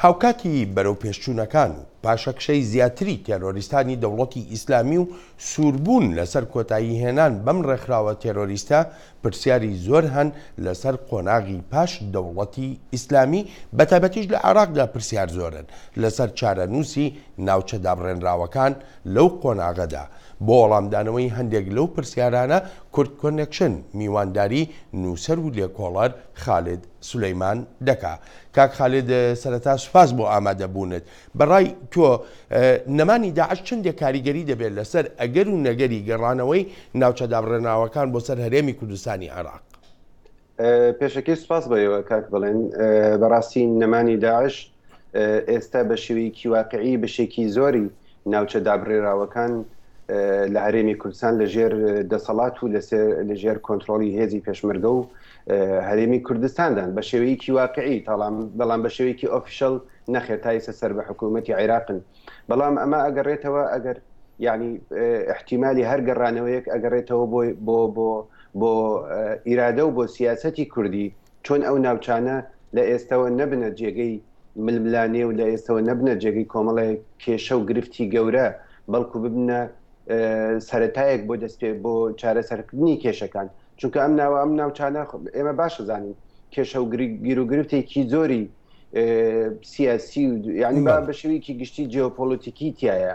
هاوکاتی بەرەوپێشچوونەکان و پاشەکشەی زیاتری تێرۆریستانی دەوڵەتی ئیسلامی و سووربوون لەسەر کۆتاییهێنان بەم ڕێکخراوە تێرۆریستە، پرسیاری زۆر هەن لەسەر قۆناغی پاش دەوڵەتی ئیسلامی، بەتایبەتیش لە عێراقدا پرسیار زۆرن لەسەر چارەنووسی ناوچە دابڕێنراوەکان لەو قۆناغەدا. بۆ وەڵامدانەوەی هەندێک لەو پرسیارانە کوردکۆنێکشن میوانداری نووسەر و لێکۆڵەر خالد سولەیمان دەکا. کاک خالد سەرەتا سوپاس بۆ ئامادەبوونت. بە ڕای تۆ نەمانی داعش چەندێک کاریگەری دەبێت لەسەر ئەگەر و نەگەری گەڕانەوەی ناوچە دابڕێنراوەکان بۆ سەر هەرێمی کوردستانی عێراق؟ پێشەکی سوپاس بۆ ئێوە کاک بەڵێن. بەڕاستی نەمانی داعش ئێستا بە شێوەیەکی واقعی بەشێکی زۆری ناوچە دابڕێراوەکان لە هەرێمی کوردستان لە ژێر دەسەڵات و لە ژێر کۆنترۆڵی هێزی پێشمەرگە و هەرێمی کوردستاندان بە شێوەیەکی واقعی تاڵام بەڵام بە شێوەیەکی official نەخێر تا ئیسە سەر بە حکوومەتی عێراقن بەڵام ئەمە ئەگەڕێتەوە ئەگەر یعنی احتیمالی هەر گەڕانەوەیەک ئەگەڕێتەوە بۆ بۆ بۆ بۆ ئیرادە و بۆ سیاسەتی کوردی چۆن ئەو ناوچانە لە ئێستەوە نەبنە جێگەی ململانێ و لە ئێستەوە نەبنە جێگەی کۆمەڵێک کێشە و گرفتی گەورە بەڵکو ببنە سەرەتایەک بۆ دەست پێ بۆ چارەسەرکردنی کێشەکان چونکە ئەم ناوە ئەم ناوچانە ئێمە باش زانین کێشە و گیروگرفتێکی زۆری سیاسی و یعنی با بە شێوەیەکی گشتی جیۆپۆلەتیکی تایە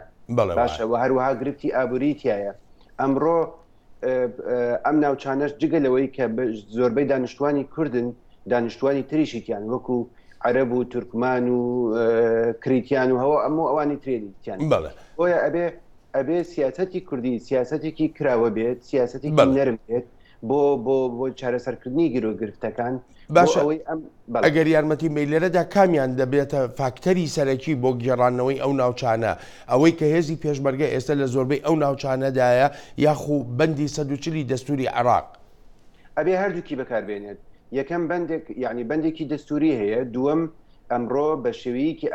باشە و هەروەها گرفتی ئابووری تایە ئەمڕۆ ئەم ناوچانەش جگە لەوەی کە زۆربەی دانیشتوانی کوردن دانیشتوانی تریشی تیان وەکو عەرەب و تورکمان و کریتیان و هەوە ئەم و ئەوانی ترێنی تیان بۆیە ئەبێ ئەبێ سیاسەتی کوردی سیاسەتێکی کراوە بێت سیاسەتێکی نەرم بێت بۆ بۆ بۆ چارەسەرکردنی گیروگرفتەکان باشە ئەوەی ئەم ئەگەر یارمەتی مەی لێرەدا کامیان دەبێتە فاکتەری سەرەکی بۆ گێڕانەوەی ئەو ناوچانە ئەوەی کە هێزی پێشمەرگە ئێستا لە زۆربەی ئەو ناوچانەدایە یاخو بەندی 140 دەستوری عێراق؟ ئەبێ هەردووکی بەکاربێنێت یەکەم بەندێک یعنی بەندێکی دەستوری هەیە دووەم ئەمڕۆ بە شێوەیەکی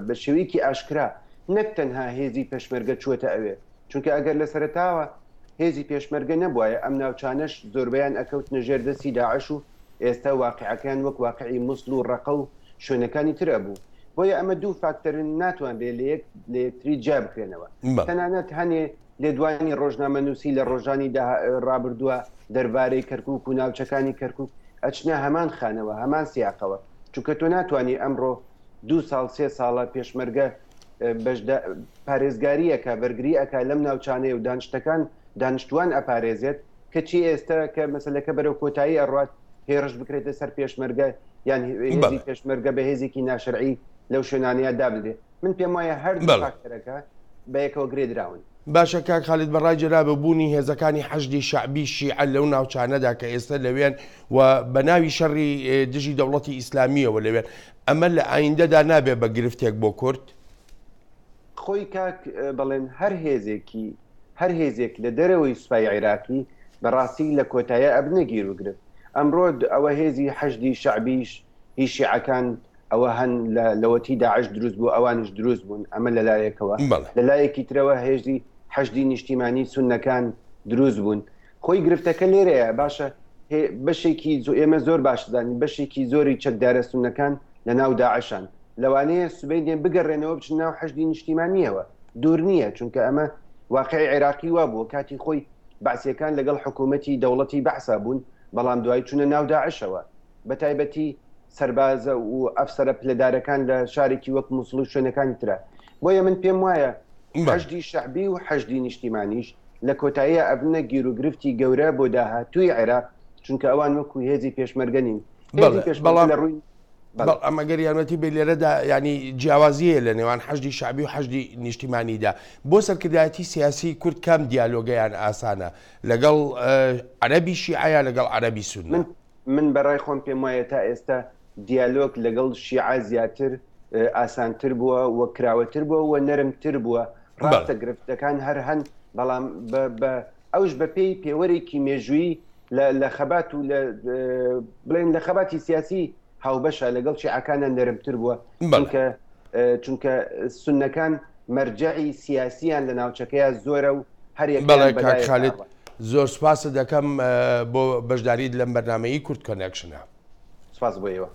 بە شێوەیەکی ئاشکرا نەک تەنها هێزی پێشمەرگە چووەتە ئەوێ چونکە ئەگەر لە سەرەتاوە هێزی پێشمەرگە نەبوایە ئەم ناوچانەش زۆربەیان ئەکەوتنە ژێر دەستی داعش و ئێستا واقیعەکەیان وەک واقعی موسڵ و ڕەقە و شوێنەکانی تر ئەبوو. بۆیە ئەمە دوو فاکتەرن ناتوانرێ لە یەک لە یەکتری جیا بکرێنەوە. تەنانەت هەنێ لێدوانی ڕۆژنامەنووسی لە ڕۆژانی ڕابردووە دەربارەی کەرکووک و ناوچەکانی کەرکووک ئەچنە هەمان خانەوە، هەمان سیاقەوە. چونکە تۆ ناتوانی ئەمڕۆ دوو ساڵ سێ ساڵە پێشمەرگە بەشدا پارێزگاری ئەکا بەرگری ئەکا لەم ناوچانەیە و دانشتەکان دانیشتوان ئەپارێزێت کەچی ئێستا کە مەسەلەکە بەرەو کۆتایی ئەڕوات هێڕش بکرێتە سەر پێشمەرگە یان هێزی پێشمەرگە بە هێزێکی ناشەرعی لەو شوێنانەیە دابنرێ من پێم وایە هەردوو فاکتەرەکە بەیەکەوە گرێدراون. باشە کاک خالید بە ڕای جەنابت بوونی هێزەکانی حەشدی شەعبی شیعە لەو ناوچانەدا کە ئێستا لەوێن و بە ناوی شەڕی دژی دەوڵەتی ئیسلامییەوە لەوێن ئەمە لە ئایندەدا نابێ بە گرفتێک بۆ کورد؟ خۆی کاک بەڵێن هەر هێزێکی هەر هێزێک لە دەرەوەی سوپای عیراقی بە ڕاستی لە کۆتاییا ئەبنە گیروگرفت ئەمڕۆ ئەوە هێزی حەشدی شەعبیش هی شیعەکان ئەوە هەن لە لەوەتی داعش دروست بوو ئەوانیش دروست بوون ئەمە لە لایەکەوە لە لایەکی ترەوە هێزی حەشدی نیشتیمانی سوننەکان دروست بوون خۆی گرفتەکە لێرەیە باشە بەشێکی ئێمە زۆر باش دەزانین بەشێکی زۆری چەکدارە سوننەکان لە ناو داعشان لەوانەیە سبەینێ بگەڕێنەوە بچن ناو حەشدی نیشتیمانیەوە دوور نییە چونکە ئەمە واقعی عێراقی وا بووە کاتی خۆی بەعسیەکان لەگەڵ حکوومەتی دەوڵەتی بەعسا بوون بەڵام دوای چونە ناو داعشەوە بەتایبەتی سەربازە و ئەفسەرە پلەدارەکان لە شارێکی وەک موسڵ و شوێنەکانی ترە بۆیە من پێم وایە حەشدی شەعبی و حەشدی نیشتیمانیش لە کۆتاییا ئەبنە گیروگرفتی گەورە بۆ داهاتووی عێراق چونکە ئەوان وەکو هێزی پێشمەرگە نین هێزی پێشمەرگە لە ڕووی بەڵام ئەگەر یارمەتی بێ لێرەدا ینی جیاوازی هەیە لە نێوان حەشدی شەعبی و حەشدی نیشتیمانیدا بۆ سەرکردایەتی سیاسی کورد کام دیالۆگەیان ئاسانە لەگەڵ عەرەبی شیعە یا لەگەڵ عەرەبی سوننە؟ من بە ڕای خۆم پێم وایە تا ئێستا دیالۆگ لەگەڵ شیعە زیاتر ئاسانتر بووە و کراوەتر بووە و نەرمتر بووە، ڕاستە گرفتەکان هەر هەن بەڵام بە ئەوش بە پێی پێوەرێکی مێژوویی لە خەبات و لە بڵێن لە خەباتی سیاسی هاوبەشە لەگەڵ شیعەکانە نەرمتر بووە چونکە چونکە سوننەکان مەرجەعی سیاسیان لە ناوچەکەیا زۆرە و هەر یەکەیان بەڵێ کاک بەلایەکا خالید ئەڕوات. زۆر سوپاست دەکەم بۆ بەشداریت لەم بەرنامەیی کورد کۆنێکشنە. سوپاس بۆ ئێوە.